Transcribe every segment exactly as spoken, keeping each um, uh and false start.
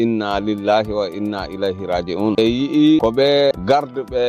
Inna lillahi wa inna ilayhi raji'un. E yi'i ko ɓe garduɓe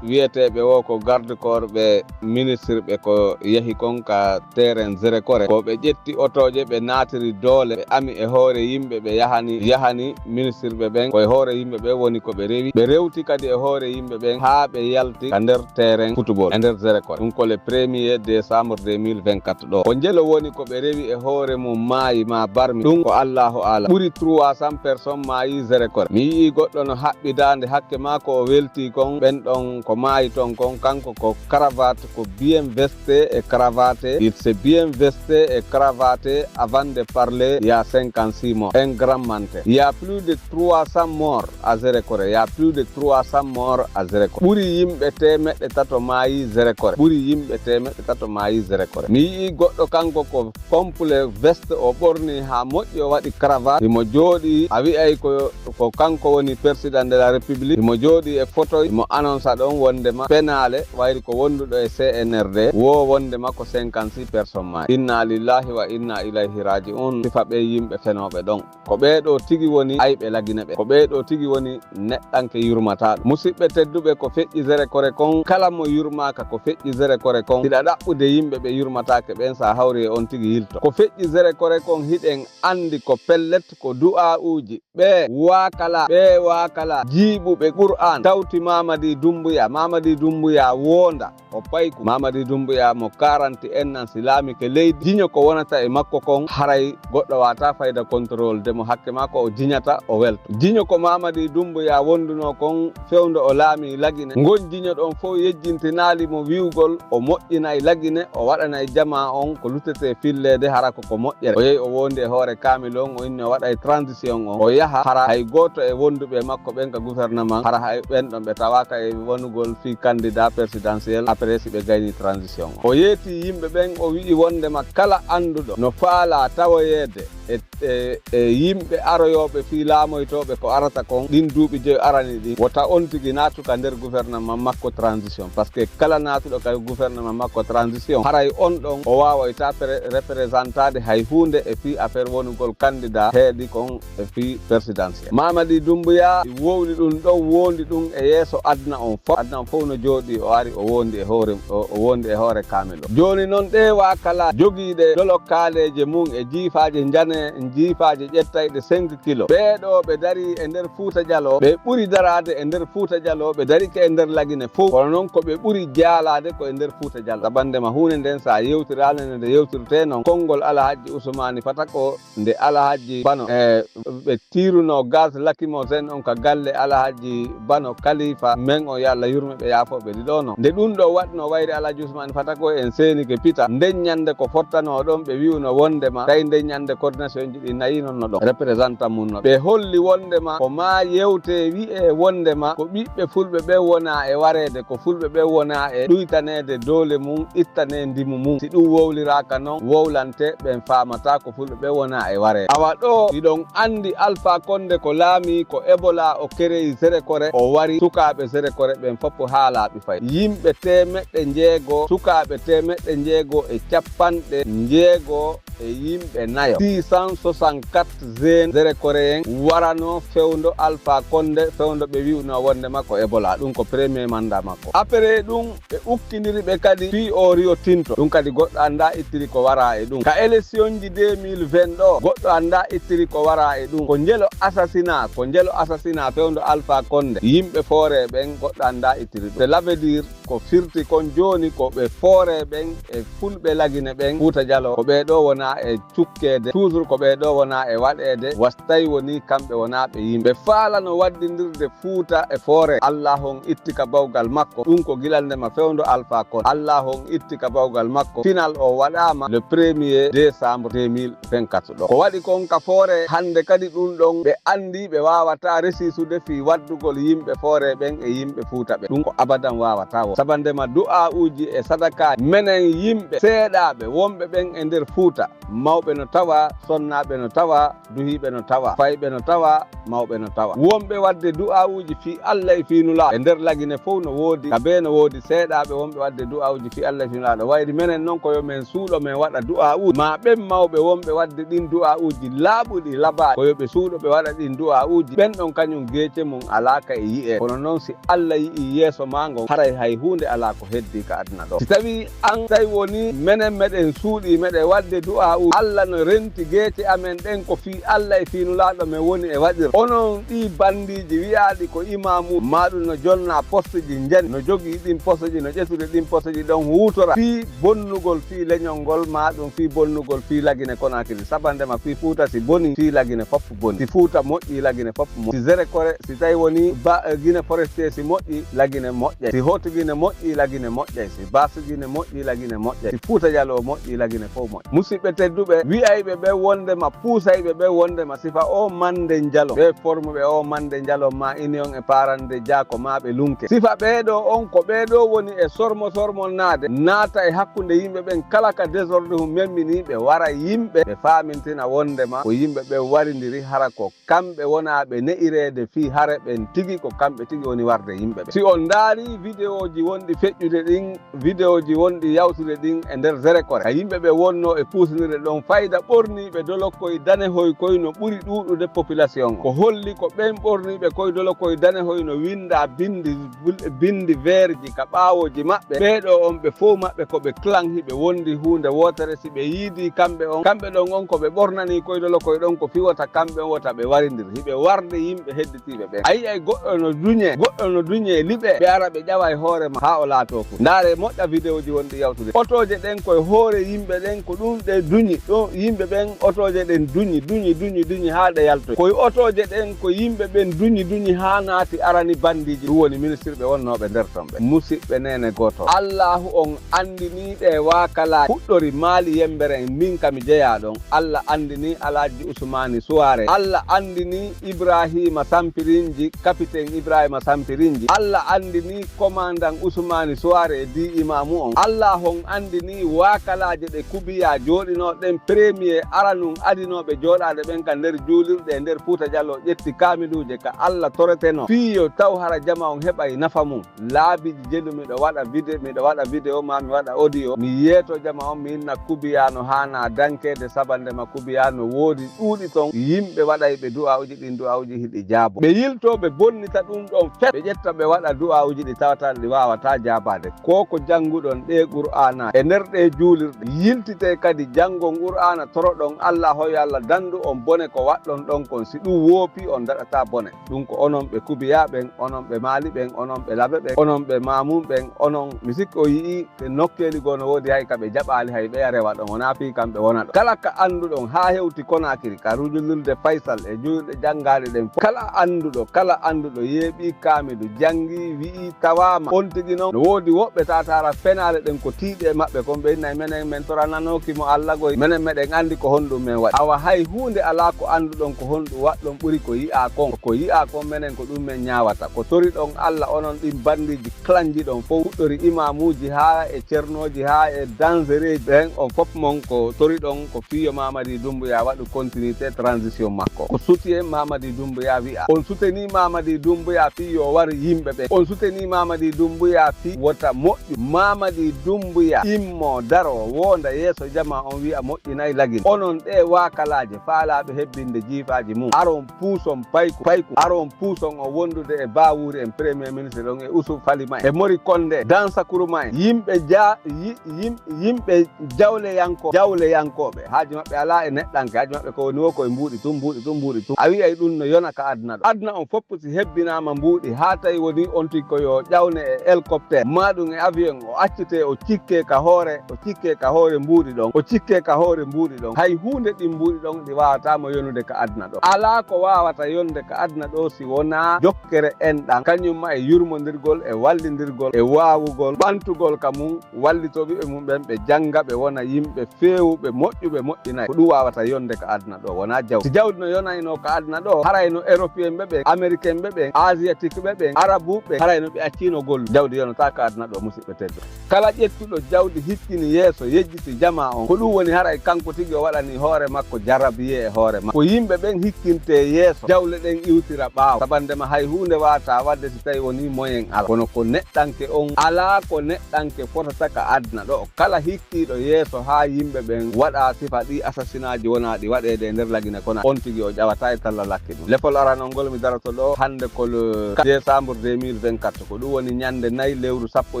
wiyeteeɓe wo ko garde corps ɓe ministre ɓe ko yahi kon ka terrain Zerekore. Ko ɓe ƴetti otooje, ɓe naatiri doole, ɓe ami e hoore yimɓe, ɓe yahani, yahani ministre ɓe ɓen. Ko e hoore yimɓe ɓen woni ko ɓe rewi. Ɓe rewti kadi e hoore yimɓe ɓen haa ɓe yalti ka nder terrain football e nder Zerekore. Ɗum ko le premier décembre deux mille vingt-quatre ɗo. Ko njelo woni ko ɓe rewi e hoore mum maayi ma barmi. Ɗum ko Allahu Aala. Ɓuri trois cents personnes maayi Zerekore. Mi yi'i goɗɗo no haɓɓi daande hakke maako, o welti kon, ɓen ɗon ko maayi ton kon, kanko ko cravate, ko bien vesté et cravaté. Il s'est bien vesté et cravaté avant de parler. Il y a cinquante-six morts. Un grand menteur. Il y a plus de trois cents morts à Zerekore. Il y a plus de trois cents morts à Zerekore. Ɓuri yimɓe teemeɗɗe tato maayi Zerekore. Ɓuri yimɓe teemeɗɗe tato maayi Zerekore. Mi yi'i goɗɗo kanko ko complet veste o ɓorni haa moƴƴi, o waɗi cravate. Himo jooɗi, a wi'ay ko, ko kanko woni président de la République. Himo jooɗi e photo, himo annonce ɗon wondema penaale, wayri ko wonduɗo e C N R D, wo wondema ko cinquante-six personnes maayi. Inna lillahi wa inna ilayhi raji'un. Sifa ɓe yimɓe fenooɓe ɗon. Ko ɓee ɗoo tigi woni ayɓe Lagine ɓe. Ko ɓee ɗoo tigi woni neɗɗanke yurmataaɗo. Musidɓe tedduɓe, ko feƴƴi Zerekore kon, kala mo yurmaaka ko feƴƴi Zerekore kon, hiɗa ɗaɓɓude yimɓe ɓe yurmataake ɓen, sa hawri e on tigi yilto. Ko feƴƴi Zerekore kon, hiɗen anndi ko pellet, ko du'aa'uuji. Ɓee waakala, ɓee waakala, jiiɓuɓe Qur'aan, tawti Mamadi Dumbuya, Mamadi Dumbuya woonda. O payku Mamadi Dumbuya mo quarante et un ans, si laamike leydi. Jiño ko wonata e makko kon, haray goɗɗo waata fayda contrôle de mo, hakke makko o jiñata, o welto. Jiño ko Mamadi Dumbuya wonduno kon fewndo o laami Lagine. Ngon jiño ɗon fof yejjintinaali mo wi'ugol o moƴƴinay Lagine, o waɗanay jamaa on ko lutete filleede, hara ko ko moƴƴere. O yehi o wondi e hoore kaamil on, o inni o waɗay transition on. O yaha, hara hay gooto e wonduɓe makko ɓen ka gouvernement, hara hay ɓen ɗon ɓe tawaaka e wonugol fii candidat présidentiel après si ɓe gayni transition. O yeeti yimɓe ɓen, o wi'i wondema kala annduɗo no faalaa tawoyeede e, e, e yimɓe aroyooɓe fii laamoytooɓe ko arata kon ɗin duuɓi joy arani ɗin, wota on tigi naatu ka nder gouvernement makko transition. Parce que kala naatuɗo ka gouvernement makko transition, haray on ɗon o waawoyta pre-, représenté hay huunde e fii affaire wonugol candidat heedi kon e fii présidentiel. Mamadi Dumbuya wowli ɗum ɗon, wondi ɗum e yeeso aduna on fof. Aduna on fof no jooɗi, o ari, o wondi e hoore, o, o wondi e hoore kaamil o. Jooni noon, ɗee waakala jogiiɗe dolo kaaleeje mum e jiifaaje njane, jiifaaje ƴettayɗe cinq kilo. Ɓee ɗoo ɓe darii e nder Fuuta Jaloo, ɓe ɓuri daraade e nder Fuuta Jaloo, ɓe darike e nder Lagine fof. Kono noon ko ɓe ɓuri jaalaade ko e nder Fuuta Jaloo. Tabandema huunde nden, so a yewtiraali nde nde yewtirtee noon, konngol Alahajji Usmaani Fatako, nde Alahajji Bano, e, ɓe tiiruno gaz lacrymogène on ka galle Alahajji Bano Kalifa men on, yo Allah yurme ɓe, yaafo ɓe, ɗi ɗo no. Nde ɗum ɗo waɗno, wayri Alhaji Usmani Fatako en seenike pita. Nden ñande ko fottano ɗon, ɓe wi'uno wondema, tawi nden ñande coordination ji ɗi nayi non no ɗon. Représentant mun no. Ɓe holli wondema ko ma yewte wi'e wondema ko ɓiɓɓe fulɓe ɓe wona e wareede, ko fulɓe ɓe wona e ɗuytaneede doole mum, ittane ndimu mum. Si ɗum wowliraaka non, wowlante, ɓen faamata ko fulɓe ɓe wona e wareede. Awa ɗo, hiɗon andi Alpha Condé ko laami, ko Ebola o kereyi Zerekore, o wari sukaaɓe Zerekore ɓen fof haalaaɓe fay. Yimɓe teemeɗɗe njeego, sukaaɓe teemeɗɗe njeego e capanɗe njeego e yimɓe nayo. Six cent soixante-quatre jeunes Zerekore'en warano fewndo Alpha Condé, fewndo ɓe wi'uno wondema ko Ebola. Ɗum ko premier mandat makko. Après ɗum, ɓe ukkindiri ɓe kadi fii o Rio Tinto. Ɗum kadi goɗɗo anndaa ittiri ko wara e ɗum. Ka élection ji deux mille vingt ɗo, goɗɗo anndaa ittiri ko wara e ɗum. Ko njelo assassinat, ko njelo assassinat fewndo Alpha Condé. Yimɓe Fooreeɓe ɓen, goɗɗo anndaa ittiri ɗum. Cela veut dire, ko firti kon jooni ko ɓe Fooreeɓe ɓen e fulɓe Lagine ɓen, Fuuta Jaloo, ko ɓee ɗoo wona e cukkeede, toujours ko ɓee ɗoo wona e waɗeede, was tawi woni kamɓe wona ɓe yimɓe. Ɓe faalano waddindirde Fuuta e Foore. Allah on itti ka bawgal makko. Ɗum ko gila ndema fewndo Alpha Condé. Allah on itti ka bawgal makko. Final o waɗaama le premier décembre deux mille vingt-quatre ɗo. Ko waɗi kon ka Foore, hannde kadi ɗum ɗon ɓe anndi ɓe waawata resisude fii waddugol yimɓe Foore ɓen e yimɓe Fuuta ɓen. Ɗum ko abadan waawata won. Sabandema du'aa'uuji e sadakaaji, menen yimɓe seeɗaaɓe wonɓe ɓen e nder Fuuta, mawɓe no tawa, sonnaaɓe no tawa, duhiiɓe no tawa, fayɓe no tawa, mawɓe no tawa. Wonɓe waɗde du'aa'uuji fii Alla e fii Nulaaɗo. E nder Lagine fow no woodi, ka bee no woodi seeɗaaɓe wonɓe waɗde du'aa'uuji fii Alla e fii Nulaaɗo. Wayri menen non ko yo men suuɗo men waɗa du'aa'uuji. Maa ɓen mawɓe wonɓe waɗde ɗin du'aa'uuji laaɓuɗi labaaɗi, ko yo ɓe suuɗo ɓe waɗa ɗin du'aa'uuji. Ɓen ɗon kañum geece mum alaa ka e yi'ee. Kono non si Alla yi'ii yeeso maa ngon, haray hay huunde alaa ko heddii ka aduna ɗoo. Si tawii an tawi wonii menen meɗen suuɗii, meɗen waɗde du'aa'uuji, Alla no renti geece amen ɗen ko fii Alla e fii Nulaaɗo men woni e waɗirde. Onon ɗii bandiiji wi'aaɗi ko imaamu, maa ɗum no jonna posteji njani, no jogii ɗin posteji, no ƴetude ɗin posteji ɗon huutora fii bonnugol fii leñol ngol, maa ɗum fii bonnugol fii Lagine Konaakiri. Sabandema fii Fuuta si bonii, fii Lagine fof boni. Si Fuuta moƴƴii, Lagine fof moƴƴi. Si Zéro Kore, si tawi wonii ba, eh, Gine Forestier si moƴƴii, Lagine moƴƴay. Si Haute Gine moƴƴii, Lagine moƴƴay. Si Basse Gine moƴƴii, Lagine moƴƴay. Si Fuuta Jaloo moƴƴii, Lagine fof moƴƴay. Musidɓe tedduɓe, wi'ayɓe ɓe wondema, puusayɓe ɓe wondema, sifa o Mande Njalo, ɓe formuɓe o Mande Njalo, maa Union e Parande Jaako, maa ɓe lunke. Sifa ɓee ɗoo on, ko ɓee ɗoo woni e sormo sormolnaade, naata e hakkunde yimɓe ɓen kala ka désordre hum memminii, ɓe wara yimɓe, ɓe faamintina wondema ko yimɓe ɓen warindiri, hara ko kamɓe wonaa ɓe ne'ireede fii hare ɓen tigi, ko kamɓe tigi woni warde yimɓe ɓen. Si on ndaarii videoji wonɗi feƴƴude ɗin, videoji wonɗi yawtude ɗin e nder Zéro Kore, ka yimɓe ɓe wonnoo e puusinirde ɗon fayda ɓorniiɓe dolokkoy danehoy koy no ɓuri ɗuuɗude population on. Ko holli ko ɓen ɓorniiɓe koy dolokkoy danehoy no winnda binndi bul-, binndi veerji ka ɓaawooji maɓɓe. Ɓee ɗoo on ɓe fow maɓɓe ko ɓe clan, hiɓe wondi huunde wootere. Si ɓe yiidii kamɓe on, kamɓe ɗon on ko ɓe ɓornanii koy dolokkoy ɗon ko fii wota kamɓe on wota ɓe warindir. Hiɓe warde yimɓe hedditiiɓe ɓen. A yi'ay goɗɗo no duñee, goɗɗo no duñee liɓe, ɓe ara ɓe ƴawa e hoore ma haa o laatoo fuu. Ndaaree moƴƴa videoji wonɗi yawtude. Otooje ɗen koye hoore yimɓe ɗen ko ɗum ɗe duñi. Ɗo yimɓe ɓen otooje ɗen duñi, duñi, duñi, duñi haa ɗe yaltoy. Koye otooje ɗen ko yimɓe ɓen duñi, duñi haa naati arani bandiiji. Ɗum woni ministirɓe wonnooɓe nder ton ɓen. Musidɓe neene gooto. Allaahu on anndinii ɗee waakalaaji. Fuɗɗori Maali Yembere, min ka mi jeyaa ɗon. Alla anndinii Alhaji Usmaani Suwaare. Alla anndinii Ibraahiima Sampirinji, kapiten Ibraahiima Sampirinji. Alla anndinii komandan Usmaani Suwaare e dii imaamu on. Alla hon anndinii waakalaaje ɗe Kubiya jooɗinoo ɗen premier aranun adinooɓe jooɗaade ɓen ka nder juulirɗe e nder Fuuta Jaloo ƴetti kaamiluuje ka Alla toretenoo. Fii yo taw hara jama on heɓay nafa mum. Laabiiji jelu miɗo waɗa vide-, miɗo waɗa video maa mi waɗa audio. Mi yeeto jama on mi inna Kubiya no haanaa dankeede sabandema Kubiya no woodi ɗuuɗi ton. Yimɓe waɗayɓe du'aa'uji ɗin du'aa'uuji hiɗi jaabo. Ɓe yiltoo ɓe bonnita ɗum ɗon fet. Ɓe ƴetta ɓe waɗa du'aa'uuji ɗi tawata ɗi waawataa jaabaade. Ko ko jannguɗon ɗee Qur'aana e nder ɗee juulirɗe. Yiltitee kadi janngon Qur'aana toroɗon Alla hoyo Alla dandu on bone ko waɗɗon ɗon kon. Si ɗum woopii on daɗataa bone. Ɗum ko onon ɓe Kubiya ɓen, onon ɓe Maali ɓen, onon ɓe Labe ɓen, onon ɓe Maamum ɓen, onon mi sikki o yi'ii nokkeeli goo no woodi hay ka ɓe jaɓaali hay ɓeya rewa ɗon, wonaa fii kamɓe wona ɗon. Kala ka annduɗon haa hewti Konaakiri, ka rujulirde Faysal e juulirɗe janngaaɗe ɗen fof. Kala annduɗo, kala annduɗo yeeɓii kaamilu, janngii, wi'ii, tawaama. On tigi non, no woodi woɓɓe taataara fenaale ɗen ko tiiɗe e maɓɓe kon, ɓe innay menen men torananooki mo Alla goy, menen meɗen anndi ko honɗum men waɗi. Awa hay huunde alaa ko annduɗon ko honɗum waɗɗon ɓuri ko yi'aa kon. Ko yi'aa kon menen ko ɗum men ñaawata. Ko toriɗon Alla onon ɗin bandiiji clanji ɗon fow, fuɗɗori imaamuuji haa e cernooji haa e dansereeji ɓen, on fof mon ko toriɗon ko fii yo Mamadi Doumbouya waɗu continuité transition makko. Ko soutien Mamadi Doumbouya wi'a. On soutenii Mamadi Doumbouya fii yo war yimɓe ɓen. On soutenii Mamadi Doumbouya fii wota moƴƴu. Mamadi Doumbouya immo daro wonda yeeso jama on wi'a moƴƴinay Lagine. Onon ɗee waakalaaje faalaaɓe hebbinde jiifaaji mum. Aron puuson payku, payku. Aron puuson on wondude e Bawuri en, premier ministre ɗon e Usu Falima en, e Mori Konde, Dansa Kuruma en. Yimɓe ja-, yi-, yim-, yimɓe jawleyanko-, jawleyankooɓe. Haaji maɓɓe alaa e neɗɗanke, haaji maɓɓe ko woni wo ko e mbuuɗi tun, mbuuɗi tun, mbuuɗi tun. A wi'ay ɗum no yona ka aduna ɗo. Aduna on fof si hebbinaama mbuuɗi, haa tawi woni on tigi ko yo ƴawne e hélicoptère, maa ɗum e avion, o accitee, o cikkee ka hoore, o cikkee ka hoore mbuuɗi ɗon, o cikkee ka hoore mbuuɗi ɗon. Hay huunde ɗin mbuuɗi ɗon ɗi waawataa mo yonude ka aduna ɗo. Alaa ko waawata yonde ka aduna ɗo si wonaa jokkere enɗan, kañum ma e yurmondirgol, e wallindirgol, e waawugol ɓantugol ka mum, wallitoo ɓiɓɓe mum ɓen, ɓe jannga, ɓe wona yimɓe feewuɓe, moƴƴuɓe, moƴƴinay. Ko ɗum waawata yonde ka aduna ɗo, wonaa jawdi. Si jawdi no yonaynoo ka aduna ɗo, haray no Européen ɓe ɓen, Américain ɓe ɓen, Asiatique ɓe ɓen, Arabu ɓe, haray no ɓe acciino gollude. jawdi yonataa ka aduna ɗo, musidɓe tedduɓe. Kala ƴettuɗo jawdi hikkini yeeso, yejjiti jamaa on, ko ɗum woni haray kanko tigi o waɗanii hoore makko jarabiyee e hoore makko. Ko yimɓe ɓen hikkintee yeeso, jawle ɗen iwtira ɓaawo. Sabandema hay huunde waawataa waɗde si tawi wonii moyen alaa. Kono ko neɗɗanke on alaa, ko neɗɗanke fotata ka aduna ɗo. Kala hikkiiɗo yeeso haa yimɓe ɓen waɗa sifa ɗi assassinaaji wonaa ɗi waɗeede e nder Lagine Konakiri, on tigi o ƴawataa e talla lakke ɗum. Lefol aranol ngol mi daroto ɗo hannde ko le quatre décembre deux mille vingt-quatre. Ko ɗum woni ñannde nayi lewru sappo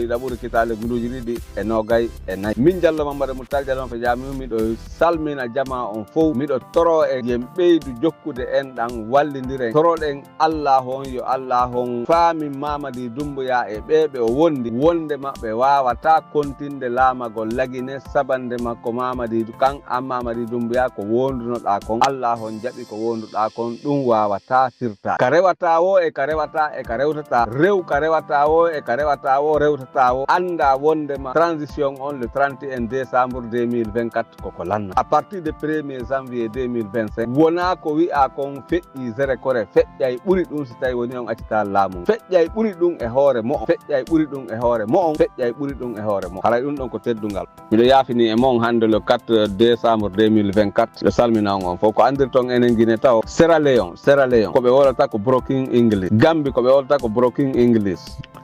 e ɗiɗaɓuru kitaale ujunere ɗiɗi e noogay e nayi. Min Jallo Mammada Murtala Jallo Mammada Jaamiu, miɗo salmina jamaa on fow. Miɗo toroo e yen ɓeydu jokkude enɗan, wallindiren, toroɗen Allaahu on, yo Allaahu on faamin Mamadi Dummbuya e ɓee ɓe o wondi, wonde maɓɓe waawataa kontinde laamagol Lagine, sabandema ko Mamadi kan, an Mamadi Dummbuya ko wondunoɗaa kon, Allaahu on jaɓi ko wonduɗaa kon, ɗum waawataa firtaade. Ka rewataa woo e ka rewataa e ka rewtataa, rew ka rewataa woo e ka rewataa woo, rewtataa woo, anndaa wondema transition on le trente et un décembre deux mille vingt-quatre koko lanna. À partir de premier janvier deux mille vingt-cinq, wonaa ko wi'aa kon feƴƴii zéro kore, feƴƴay ɓuri ɗum si tawi woni on accitaa laamu. Feƴƴay ɓuri ɗum e hoore mo'on, feƴƴay ɓuri ɗum e hoore mo'on, feƴƴay ɓuri ɗum e hoore mo'on. Haray ɗum ɗon ko teddungal. Miɗo yaafini e mon hannde le quatre décembre deux mille vingt-quatre, ɓe salmina on on fof. Ko anndirton enen Gine taw, Sierra Leone, Sierra Leone, ko ɓe wolata ko broken English. Gambie, ko ɓe wolata ko broken English.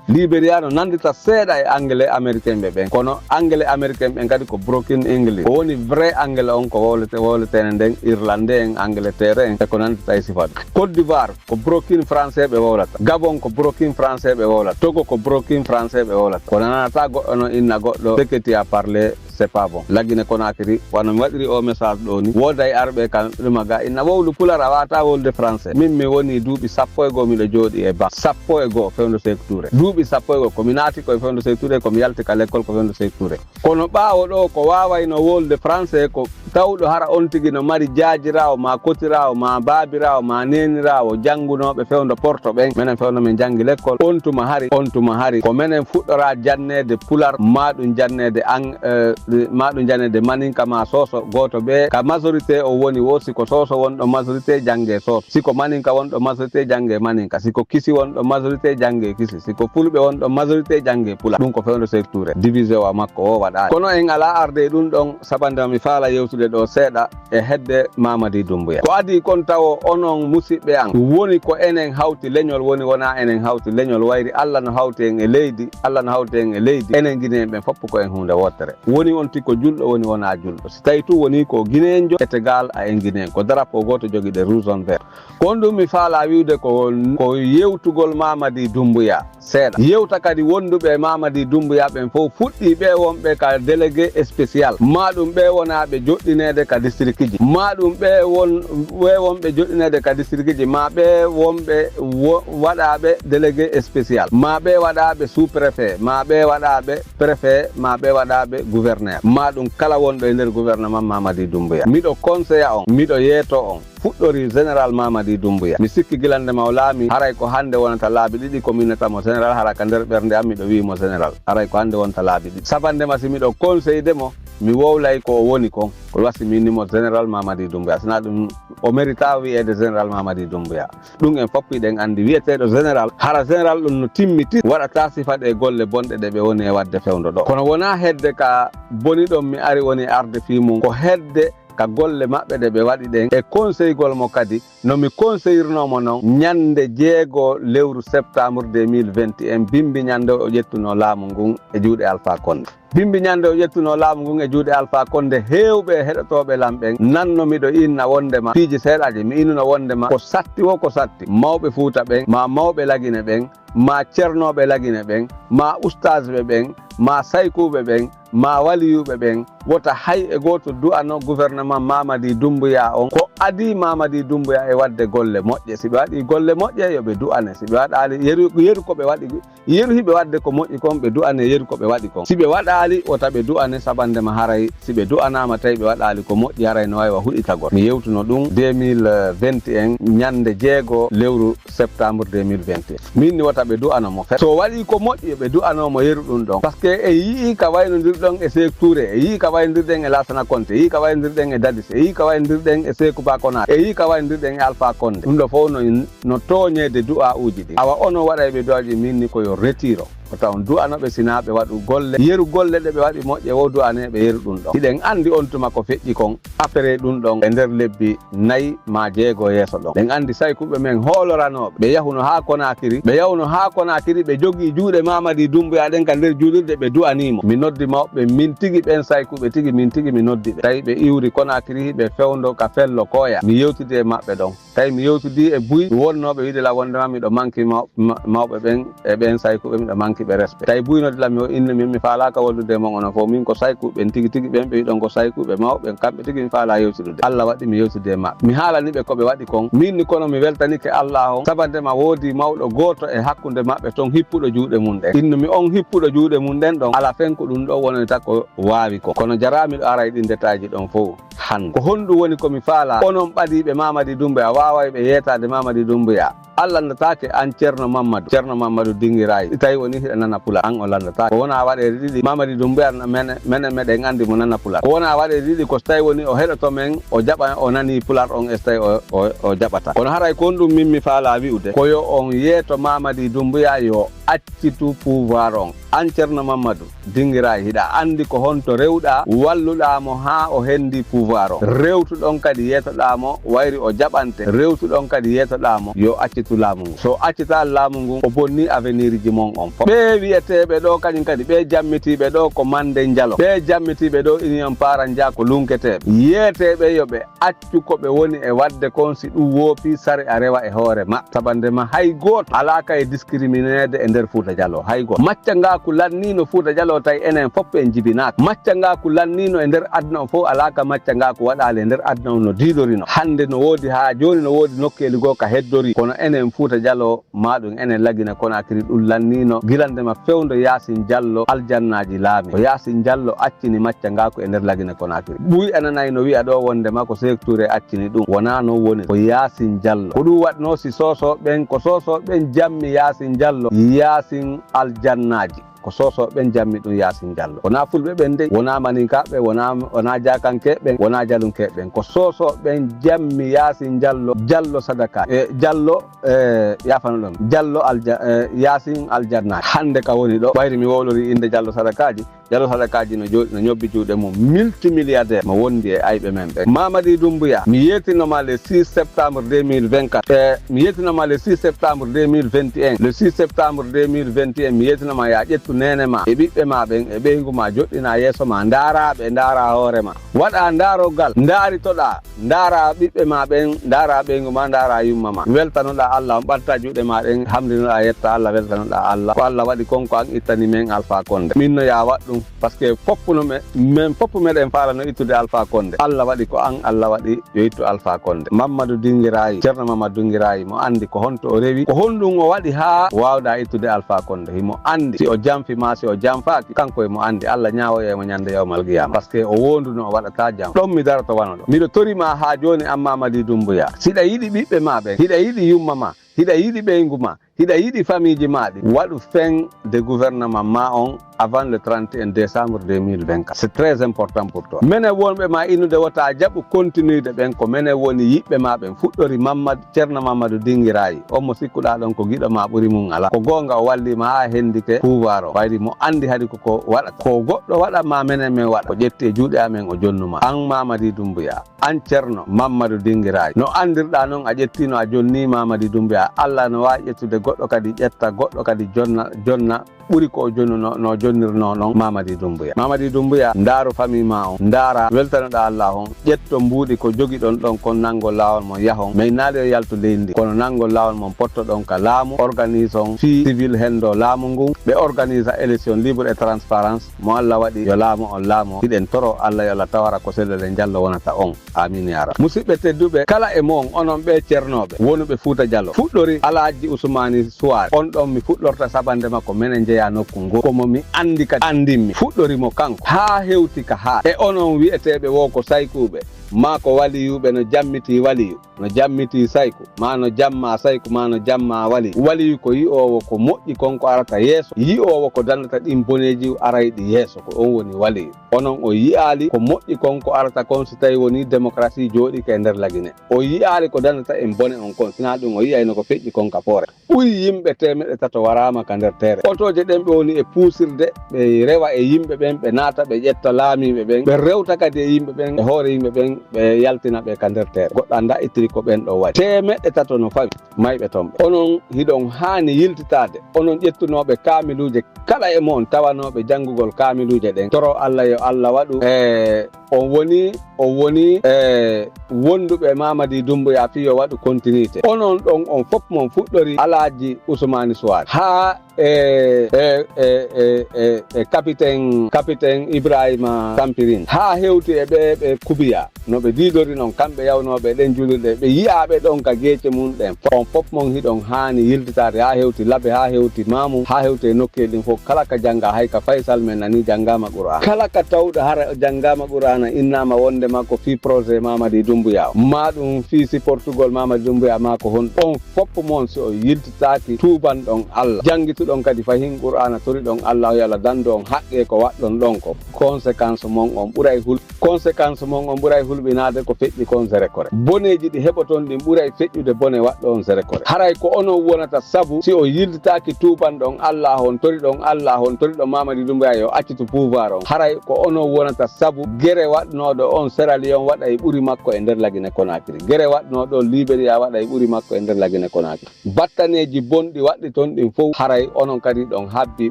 Liberia no nanndita seeɗa e anglais américain ɓe ɓen, kono anglais américain ɓen kadi ko broken English. Ko woni vrai anglais on ko wowlete-, wowleteene nden Irlande en, Angleterre en, e ko nanndita e sifa ɗum. Côte d'Ivoire, ko broken français ɓe wowlata. Gabon, ko broken français ɓe wowlata. Togo, ko broken français ɓe wowlata. Ko nanata goɗɗo no inna goɗɗo, ce que tu as parlé, c'est pas bon. Lagine Konakiri, wano mi waɗiri o message ɗo ni, wooday arɓe kam ɗuma ga inna wowlu pular, a wata wowlude français. Min mi woni duuɓi sappo e goo miɗo jooɗi e banc. Sappo e goo fewndo Seeku Tuure. Duuɓi sappo e goo ko mi naati ko e fewndo Seeku Tuure, ko mi yalti ka lekkol ko fewndo Seeku Tuure. Kono ɓaawo ɗo ko waawayno wowlude français ko tawɗo hara on tigi no mari jaajiraawo, maa kotiraawo, maa baabiraawo, maa neeniraawo, janngunooɓe fewndo Porto ɓen, menen fewndo men janngi lekkol. On tuma hari, on tuma hari, ko menen fuɗɗoraa janneede pular, maa ɗum janneede ang-, eh, maa ɗum janneede maninka maa sooso, gooto ɓe ka majorité o woni wo, si ko sooso wonɗo majorité, janngee sooso, si ko maninka wonɗo majorité, janngee maninka, si ko kisi wonɗo majorité, janngee kisi, si ko fulɓe wonɗo majorité, janngee pular. Ɗum ko fewndo Seeku Tuure. Division wa makko o waɗaani. Kono en alaa arde e ɗum ɗon, sabande mi faala yewtude ɗo seeɗa e hedde Mamadi Dummbuya. Ko adii kon tawo onon musidɓe an, woni ko enen hawti leñol, woni wonaa enen hawti leñol, wayri Alla no hawti en e leydi, Alla no hawti en e leydi, enen Gine en ɓen fof ko en huunde wootere. Woni on tigi ko julɗo, woni wonaa julɗo. Si tawi tun woni ko Gineenjo, est égal à en Gineen. Ko drapeau gooto jogiɗen, rouge, jaune, vert. Ko on ɗum mi faala wi'ude ko, ko yewtugol Mamadi Dummbuya. Seeɗa. Yewta kadi wonduɓe e Mamadi Dummbuya ɓen fof, fuɗɗii ɓe wonɓe ka délégué spécial, maa ɗum ɓe wonaaɓe joɗɗineede ka districtji, maa ɗum ɓe won, ɓe wonɓe joɗɗineede ka districtji, maa ɓe wonɓe wo-, waɗaaɓe délégué spécial, maa ɓe waɗaaɓe sous-préfet, maa ɓe waɗaaɓe préfet, maa ɓe waɗaaɓe gouverneur, maa ɗum kala wonɗo e nder gouvernement Mamadi Dummbuya. Miɗo conseilla on, miɗo yeeto on. Fuɗɗori Général Mamadi Dummbuya. Mi sikki gila nde ma o laami, haray ko hannde wonata laabi ɗiɗi ko mi innata mo Général, hara ka nder ɓernde am miɗo wi'i mo Général. Haray ko hannde wonata laabi ɗiɗi. Sabande ma si miɗo conseillde mo, mi wowlay ko o woni kon. Ko wasi mi inni mo Général Mamadi Dummbuya. Sina ɗum o mérita wi'eede Général Mamadi Dummbuya. Ɗum en fof hiɗen anndi wi'eteeɗo Général. Hara Général ɗum no timmiti, waɗata sifa ɗe golle bonɗe ɗe ɓe woni e waɗde fewndo ɗo. Kono wonaa hedde ka boni ɗon mi ari woni arde fii mum. Ko hedde ka golle maɓɓe ɗe ɓe waɗi ɗen, e conseilgol mo kadi, no mi conseillirnoo mo non, ñannde jeego lewru septembre deux mille vingt et un, bimbi ñannde o ƴettunoo laamu ngun e juuɗe Alpha Condé. Bimbi ñannde o ƴettunoo laamu ngun e juuɗe Alpha Condé, heewɓe e heɗotooɓe lan ɓen nanno miɗo inna wondema piiji seeɗaaji, mi innuno wondema ko satti wo ko satti, mawɓe Fuuta ɓen, maa mawɓe Lagine ɓen, maa cernooɓe Lagine ɓen, maa ustaasɓe ɓen, maa saykuuɓe ɓen, maa waliyuuɓe ɓen, wota hay e gooto du'ano gouvernement Mamadi Dummbuya on. Ko adii Mamadi Dummbuya e waɗde golle moƴƴe. Si ɓe waɗii golle moƴƴe, yo ɓe du'ane. Si ɓe waɗaali yeru, yeru ko ɓe waɗi, yeru hiɓe waɗde ko moƴƴi kon, ɓe du'ane yeru ko ɓe waɗi kon. Si ɓe waɗaali, wota ɓe du'ane sabande ma haray. Si ɓe du'anaama tawi ɓe waɗaali ko moƴƴi, haray no waawi wa huɗitagol. Mi yewtuno ɗum deux mille vingt et un, ñannde jeego lewru septembre deux mille vingt et un. Min ni wota ɓe du'ano mo fe-, so waɗii ko moƴƴi, yo ɓe du'ano mo yeru ɗum ɗon. Parce que e yi'i ka waynondirɗon e Seeku Tuure, e yi'i ka waynondirɗen e Laasana Konte, e yi'i ka waynondirɗen e Dadis, e yi'i ka waynondirɗen e Seeku Ba Konaate, e yi'i ka waynondirɗen e Alpha Condé. Ɗum ɗo fof no, no tooñeede du'a'uuji ɗi. Awa ono waɗayɓe du'a'uuji min ni ko yo retiro. Ko taw on du'anoɓe sinaa ɓe waɗu golle, yeru golle ɗe ɓe waɗi moƴƴe wo du'aneeɓe yeru ɗum ɗon. Hiɗen anndi on tuma ko feƴƴi kon, après ɗum ɗon e nder lebbi nayi maa jeego yeeso ɗon. Ɗen anndi saykuɓe men hooloranooɓe. Ɓe yahuno haa Konaakiri, ɓe yahuno haa Konaakiri, ɓe jogii juuɗe Mamadi Dummbuya ɗen ka nder juulirde, ɓe du'anii mo. Mi noddi mawɓe min tigi ɓen saykuɓe tigi, min tigi mi noddi ɓe. Tawi ɓe iwri Konaakiri, ɓe fewndo ka Fello Koya. Mi yewtidi e maɓɓe ɗon. Tawi mi yewtidii e buy, wonnooɓe wiide la wonde ma miɗo manki maw-, ma-, mawɓe ɓen e ɓen saykuɓe, miɗo manki ɓe respect. Tawi buy noddi lam, yo innu min, mi faalaaka wallude e mon onon fof. Min ko saykuɓe ɓen tigi tigi ɓen, ɓe wiɗon ko saykuɓe mawɓe ɓen, kamɓe tigi mi faalaa yewtidude. Allah waɗi mi yewtidi e maɓɓe. Mi haalani ɓe ko ɓe waɗi kon. Min ni kono mi weltanike Allah on, sabande ma woodi mawɗo gooto e hakkunde maɓɓe ton hippuɗo juuɗe mum ɗen. Innu mi on hippuɗo juuɗe mum ɗen ɗon, ala fen ko ɗum ɗo wonani takko waawi kon. Kono jaraa miɗo ara e ɗin detaaji ɗon fof. Hannde. Ko honɗum woni ko mi faalaa? Onon ɓadiiɓe Mamadi Dummbuya, waaway ɓe yeetaade Mamadi Dummbuya. A lanndataake an Ceerno Mammadu, Ceerno Mammadu Dinngiraayi, si tawi woni hiɗa nana Pular, an o lanndataake. Ko wonaa waɗeede ɗiɗi, Mamadi Dummbuya na mene, mene meɗen anndi mo nana Pular. Ko wonaa waɗeede ɗiɗi, ko so tawi woni o heɗoto men, o jaɓa, o nanii Pular on, e so tawi o, o, o jaɓata. Kono haray ko honɗum min mi faalaa wi'ude? Ko yo on yeeto Mamadi Dummbuya yo accitu pouvoir on. An Ceerno Mammadu Dinngiraayi, hiɗa anndi ko honto rewɗaa, walluɗaa mo haa o henndii pouvoir on. Rewtuɗon kadi yeetoɗaa mo, wayri o jaɓante. Rewtuɗon kadi yeetoɗaa mo, yo accitu laamu ngun. So o accitaa laamu ngun, o bonnii avenir ji mon on fof. Ɓee wi'eteeɓe ɗoo kañum kadi, ɓee jammitiiɓe ɗoo ko Mande Njalo. Ɓee jammitiiɓe ɗoo Union Parandia ko lunketeeɓe. Yeeteeɓe yo ɓe accu ko ɓe woni e waɗde kon, si ɗum woopii, sariya rewa e hoore maɓɓe. Sabande ma hay gooto alaa ka e discrimineede e nder Fuuta Jaloo, hay gooto. Maccangaaku lanniino Fuuta Jaloo, tawi enen fof en jibinaaka. Maccangaaku lanniino e nder aduna on fof, alaa ka maccangaaku waɗaali e nder aduna on no diilorinoo. Hannde no woodi, haa jooni no woodi nokkeeli goo ka heddorii, kono enen Fuuta Jaloo, maa ɗum enen Lagine Konaakiri, ɗum lanniino gila nde ma fewndo Yaasin Jallo aljannaaji laami. Ko Yaasin Jallo accini maccangaaku e nder Lagine Konaakiri. Ɓuy a nanay no wi'a ɗoo wonde ma ko Seek Tuure accini ɗum. Wonaa non woni. Ko Yaasin Jallo. Ko ɗum waɗnoo si Soosoo ɓen, ko Soosoo ɓen jammi Yaasin Jallo, Yaasin aljannaaji. Ko Soosoo ɓen jammi ɗum Yaasin Jallo. Wonaa Fulɓe ɓen dey, wonaa Maninkaaɓe, wonaa, wonaa Jaakankeeɓe ɓen, wonaa Jalunkeeɓe ɓen. Ko Soosoo ɓen jammi Yaasin Jallo, Jallo Sadaka. E Jallo, e, yaafano ɗon. Jallo Alja-, e, Yaasin Aljannaaji. Hannde ka woni ɗo, ɓayri mi wowlorii innde Jallo Sadakaaji. Jallo Sadakaaji no jooɗi, no ñobbi juuɗe mum, multimilliardaire, mo wondi e ayɓe men ɓen. Mamadi Dummbuya, mi yeetino ma le six septembre deux mille vingt-quatre. E, mi yeetino ma le six septembre deux mille vingt et un. Le six septembre deux mille vingt et un, mi yeetino ma, yaa ƴettu neene ma e ɓiɓɓe ma ɓen e ɓeyngu ma, joɗɗina yeeso ma, ndaara ɓe, ndaara hoore ma. Waɗa ndaaroggal, ndaaritoɗaa, ndaara ɓiɓɓe ma ɓen, ndaara ɓeyngu ma, ndaara yumma ma. Weltanoɗaa Allah, on ɓatta juuɗe ma ɗen, hamdinoɗaa, yetta Allah, weltanoɗaa Allah. Ko Allah waɗi kon, ko an ittani men Alpha Condé. Min no yaa waɗ ɗum, parce que foppu no me-, men foppu meɗen faala no ittude Alpha Condé. Allah waɗi ko an, Allah waɗi yo ittu Alpha Condé. Mamadou Dingirayi, Ceerno Mamadou Dingirayi, mo anndi ko honto o rewi, ko honɗum o waɗi haa waawɗaa ittude Alpha Condé. Himo anndi si o janfi maa si o janfaaki, kanko himo anndi. Allah ñaawoyay mo ñande yawmal qiyama, parce que o wonduno o waɗataa jam. Ɗon mi daroto wano ɗo. Miɗo tori ma haa jooni, an Mamadi Dumbuya. Siɗa yiɗi ɓiɓɓe ma ɓen, hiɗa yiɗi yumma ma, hiɗa yiɗi ɓeyngu ma, hiɗa yiɗi famiiji ma ɗin, waɗu fin de gouvernement ma on avant le trente et un décembre deux mille vingt-quatre. C'est très important pour toi. Menen wonɓe ma innude wota jaɓu continuide ɓen, ko menen woni yiɓɓe ma ɓen. Fuɗɗori Mammad-, Ceerno Mamadou Dingirayi, on mo sikkuɗaa ɗon ko giɗo ma ɓuri mum alaa. Ko goonga o wallii ma haa hendike pouvoir o. Wayri mo anndi hari ko, ko waɗata. Ko goɗɗo waɗan ma menen men waɗa. O ƴetti e juuɗe amen o jonnu ma. An Mamadi Dumbuya. An Ceerno Mammadu Dingiraay, no anndirɗaa non a ƴettiino a jonnii Mamadi Dumbuya. Allah no waawi ƴettude goɗɗo kadi ƴetta, goɗɗo kadi jonna, jonna ɓuri ko o jonnuno, no jonnirnoo non Mamadi Dumbuya. Mamadi Dumbuya, ndaaru famille ma on, ndaara weltanoɗaa Allah on, ƴetto mbuuɗi ko jogiɗon ɗon kon nanngol laawol mon yahon. Mais naali yo yaltu leydi ndi, kono nanngol laawol mon pottoɗon ka laamu, organise on fii civil henndo laamu ngun, ɓe organise élection libre et transparence. Mo Allah waɗi yo laamu on laamo, hiɗen toro Allah yo Allah tawara ko sellal e njallo wonata on. Amin ya Rabbi. Musidɓe tedduɓe, kala e mon, onon ɓe ceernooɓe wonuɓe Fuuta Jaloo, fuɗɗori Alhaji Usumani Suwaare. On ɗon mi fuɗɗorta sabande makko, menen njeyaa nokku ngo. Ko mo mi anndi kadi anndimmi. Fuɗɗori mo kanko haa hewti ka haa. E onon wi'eteeɓe wo ko saykuuɓe, maa ko waliyuuɓe no jammitii waliyu, no jammitii sayku, maa no jammaa sayku, maa no jammaa waliyu. Waliyu ko yi'oowo ko moƴƴi kon ko arata yeeso, yi'oowo ko danata ɗin boneeji arayɗi yeeso, ko on woni waliyu. Onon o yi'aali ko moƴƴi kon ko arata kon si tawi wonii démocratie jooɗiike e nder Lagine. O yi'aali ko danata en bone on kon, sinaa ɗum o yi'ayno ko feƴƴi kon ka poore. Ɓuri yimɓe teemeɗɗe tato waraama ka nder teere. Otooje ɗen ɓe woni e puusirde, ɓe rewa e yimɓe ɓen, ɓe naata, ɓe ƴetta laamiiɓe ɓen, ɓe rewta kadi e yimɓe ɓen, e hoore yimɓe ɓen, ɓe yaltina ɓe ka nder teere. Goɗɗo anndaa ittiri ko ɓen ɗo waɗi. Teemeɗɗe tato no fawi, mayɓe ton ɓe. Onon hiɗon haani yiltitaade, onon ƴettunooɓe kaamiluuje kala e mo'on tawanooɓe janngugol kaamiluuje ɗen. Toro Alla yo Alla waɗu, e, on woni, on woni, e, wonduɓe Mamadi Doumbouya fii yo waɗu continuité. Onon ɗon, on fof mon fuɗɗori Alhaji Ousmane Souare. Haa e, e, e, e, e, e capitaine, capitaine Ibrahima Sampirin. Haa hewti e ɓe, ɓe Kubiya. No ɓe diidori non, kamɓe yawnooɓe ɗen julirɗe, ɓe yi'aaɓe ɗon ka geece mun ɗen. On fof mon hiɗon haani yiltitaade haa hewti Labe, haa hewti Mamum, haa hewti e nokkeeli ɗin fof. Kala ka jannga, hay ka Faysal men nani janngaama Qur'aana. Kala ka tawɗo hara janngaama Qur'aana, innaama wonde ma ko fii projet Mamadi Doumbouya o. Maa ɗum fii supportugol Mamadi Doumbouya, maa ko honɗum. On fof mon si on yiltitaaki, tuubanɗon Alla. Janngituɗon kadi fahin Qur'aana, toriɗon Alla, yo Alla dandu on haqqee ko waɗɗon ɗon ko. Conséquence mon on ɓuray hul-, conséquence mon on ɓuray hulɓinaade ko feƴƴi kon zéro kore. Boneeji ɗi heɓoton ɗin ɓuray feƴƴude bone waɗɗo on zéro kore. Haray ko onon wonata sabu si on yiltitaaki tuubanɗon Alla on, toriɗon Alla on, toriɗon Mamadi Doumbouya yo accitu pouvoir on. Haray ko onon wonata sabu gere waɗnooɗo on Sierra Leone waɗay ɓuri makko e nder Lagine Conakry. Gere waɗnooɗo on Liberia waɗay ɓuri makko e nder Lagine Conakry. Battaneeji bonɗi waɗɗi ton ɗin fow, haray onon kadi ɗon habbii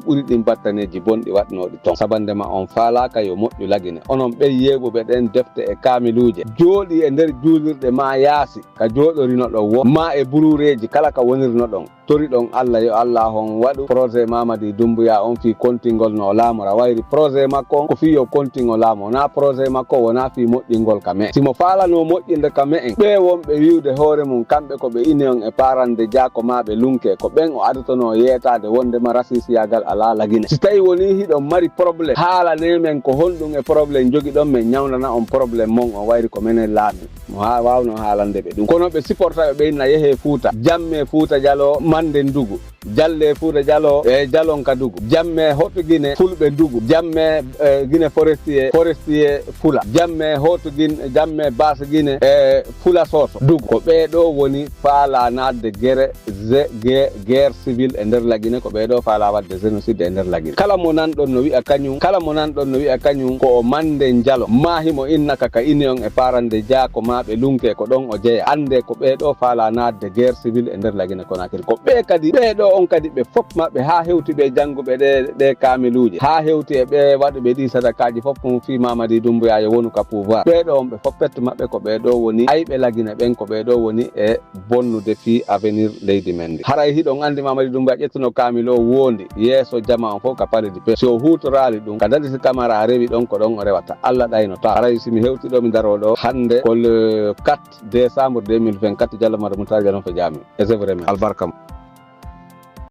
ɓuri ɗin battaneeji bonɗi waɗnooɗi ton. Sabannde ma on faalaaka yo moƴƴu Lagine. Onon ɓen yeeɓuɓe ɗen defte e kaamiluuje, jooɗii e nder juulirɗe maa yaasi, ka jooɗorinoɗon woo, maa e buruureeji kala ka wonirnoɗon. Toriɗon Alla yo Alla on waɗu projet Mamadi Doumbouya on fii kontingol no o laamora. Wayri projet makko on ko fii yo kontingo laamu. Wonaa projet makko, wonaa fii moƴƴingol ka me'en. Si mo faalanoo moƴƴinde ka me'en, ɓee wonɓe wi'ude hoore mun kamɓe ko ɓe Union e Parande Jako maa ɓe Lunke, ko ɓen o adotonoo yeetaade wondema rasisiyaagal alaa Lagine. Si tawii wonii hiɗon mari problème, haalanee men ko honɗum e problème jogiɗon, men ñawndana on problème mon on, wayri ko menen laamii. Mo haa waawnoo haalande ɓe ɗum. Kono ɓe supporta ɓe, ɓe inna yehee Fuuta, jammee Fuuta Jaloo, Mande Ndugu. Jallee Fuuta Jaloo e Jalon Kadugu. Jammee hoto Gine Fulɓe Ndugu. Jammee, eh, Gine Forestier, Forestier Fula. Jammee hoto Gine, jammee Baasa Gine e Fula Soso Ndugu. Ko ɓee ɗoo woni faalaa naatde gere, ze-, ge-, guerre civile e nder Lagine. Ko ɓee ɗoo faalaa waɗde génocide e nder Lagine. Kala mo nanɗon no wi'a kañum, kala mo nanɗon no wi'a kañum ko o Mande Jalo. Maa himo inna ka ka Union e Parande Jako maa ɓe Lunke ko ɗon o jeya. Anndee ko ɓee ɗoo faalaa naatde guerre civile e nder Lagine Conakry. Ko ɓee kadi, ɓee ɗoo on kadi ɓe fof maɓɓe haa hewti ɓe jannguɓe ɗee, ɗee kaamiluuje. Haa hewti e ɓee waɗuɓe ɗii sadakaaji fof mum fii Mamadi Doumbouya yo wonu ka pouvoir. Ɓee ɗoo on ɓe fof perte maɓɓe ko ɓee ɗoo woni ayɓe Lagine ɓen, ko ɓee ɗoo woni e bonnude fii avenir leydi men ndi. Haray hiɗon anndi Mamadi Doumbouya ƴettuno kaamil o woondi yeeso jamaa on fof ka Palais du Peuple. Si o huutoraali ɗum, ka Dadis Camara rewi ɗon ko ɗon o rewata. Alla ɗaynotaa. Haray si mi hewti ɗoo mi daroo ɗoo hannde ko le quatre décembre deux mille vingt-quatre, Jallo Mado Moutar Jallo on fejaami. E c'est vraiment. Albarka mo.